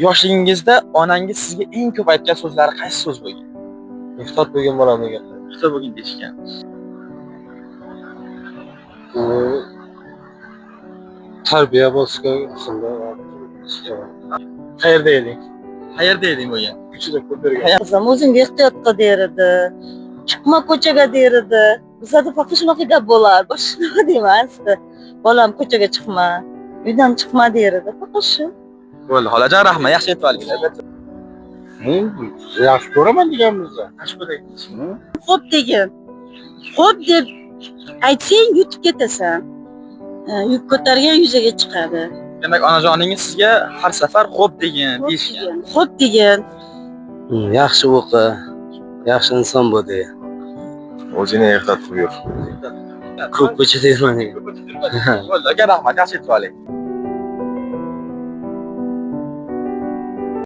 Yoshligingizda onangiz sizga eng ko'p aytgan so'zlari qaysi so'z bo'lgan? Ehtiyot bo'lgin bolam degan. Ehtiyot bo'lgin deyishgan. Bu tarbiya boshqa xilda. Qayerda eding? Qayerda eding bo'lgan? Ichida ko'p bergan. Qizim, o'zingga ehtiyot qil der edi. Chiqma ko'chaga der edi. Bizlarda faqat shunaqa gap bo'lar. Boshqa nima deyman sizda. Bolam, ko'chaga chiqma, uydan chiqma der edi. Faqat shu. Bo'ldi, xolajon, rahmat, yaxshi yetib oldinglar. Yaxshi ko'raman deganmiz. Yaxshi ko'ring. Xo'p degin. Xo'p deb aytsang, yutib ketasan. Yuk ko'targan yuzaga chiqadi. Demak, onajoningiz sizga har safar xo'p degin Xo'p deyishgan. degin. Xo'p degin. Yaxshi o'qi, yaxshi inson bo'l degan. O'zingni ehtiyot qilib yur. Ko'p ko'chada yurma degan. Bo'ldi, aka, rahmat, yaxshi yetib oling.